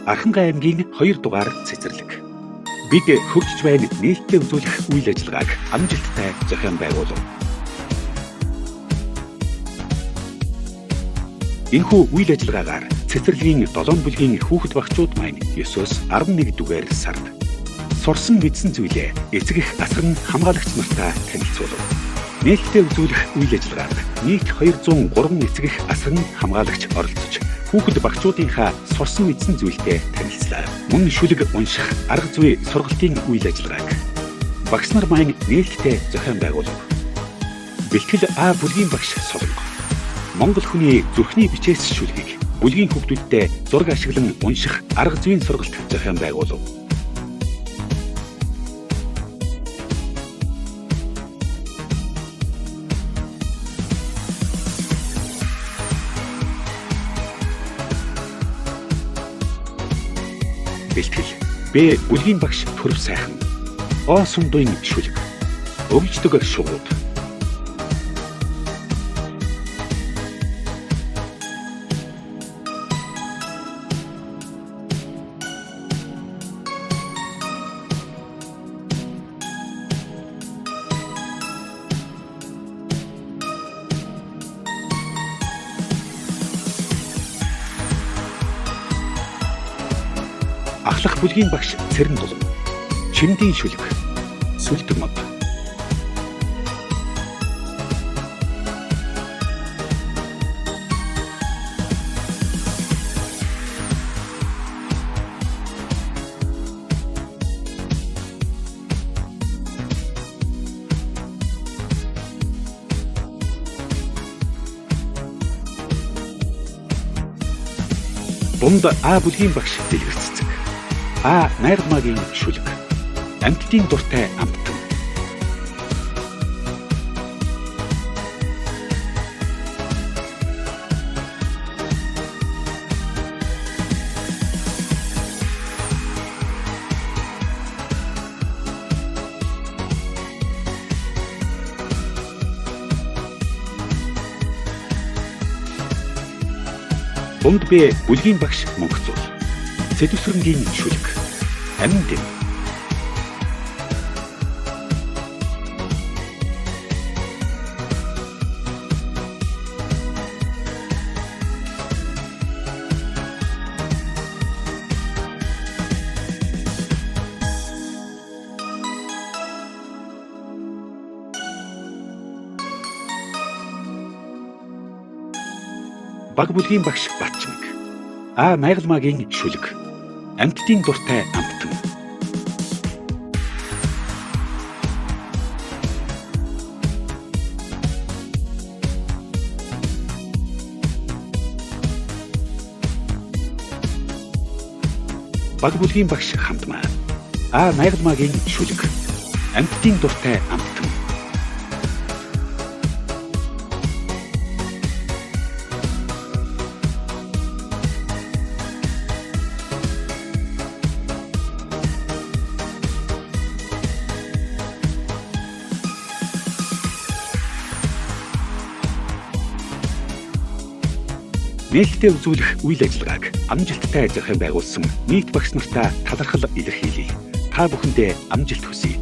Архангай аймгийн 2 дугаар цэцэрлэг. Бид хөгжиж байна нээлттэй үзүүлэх үйл ажиллагааг амжилттай зохион байгуулав. Энэхүү үйл ажиллагаагаар цэцэрлэгийн 7 бүлгийн хүүхэд багчууд маань 9-оос 11 дугаар сард сурсан мэдсэн зүйлээ эцэг эх асран хамгаалагч нартаа танилцуулав. Нээлттэй үзүүлэх үйл ажиллагаанд нийт 203 эцэг эх асран хамгаалагч оролцож хүүхэд багчуудынхаа сурсан мэдсэн зүйлтэй танилцлаа. Мөн шүлэг унших арга зүй сургалтын үйл ажиллагааг багш нар маань нээлттэй зохион байгуулав. Бэлтгэл А бүлгийн багш Солонго. Монгол хүний зүрхний бичээс шүлгийг бүлгийн хүүхдүүдтэй зураг ашиглан унших арга зүйн сургалт зохион байгуулав. Бэлтгэл Б бүлгийн багш Төрөв сайхан. О сундуйн шүлэг. Өгждөг шувууд. Ахлах бүлгийн багш Цэрэн дулам. Чимдийн шүлэг. Сүлд мод. Дунд А бүлгийн багш Дэлгэр цэцэг. А найрмагийн шүлэг. Амьтдын дуртай амттан. Дунд Б бүлгийн багш Мөнхцул. Сэдвсрэнгийн шүлэг. Амин дэм. Баг бүлгийн багш Батчмаг. А найгалмаагийн шүлэг. Амьтдын дуртай амттан. Баг бүлгийн багш Хамтмаа. А найгалмаагийн шүлэг. Амьтдын дуртай амттан. Нээлттэй үзүүлэх үйл ажиллагааг амжилттай зохион байгуулсан нийт багш нартаа талархал илэрхийлье. Та бүхэндээ амжилт хүсье.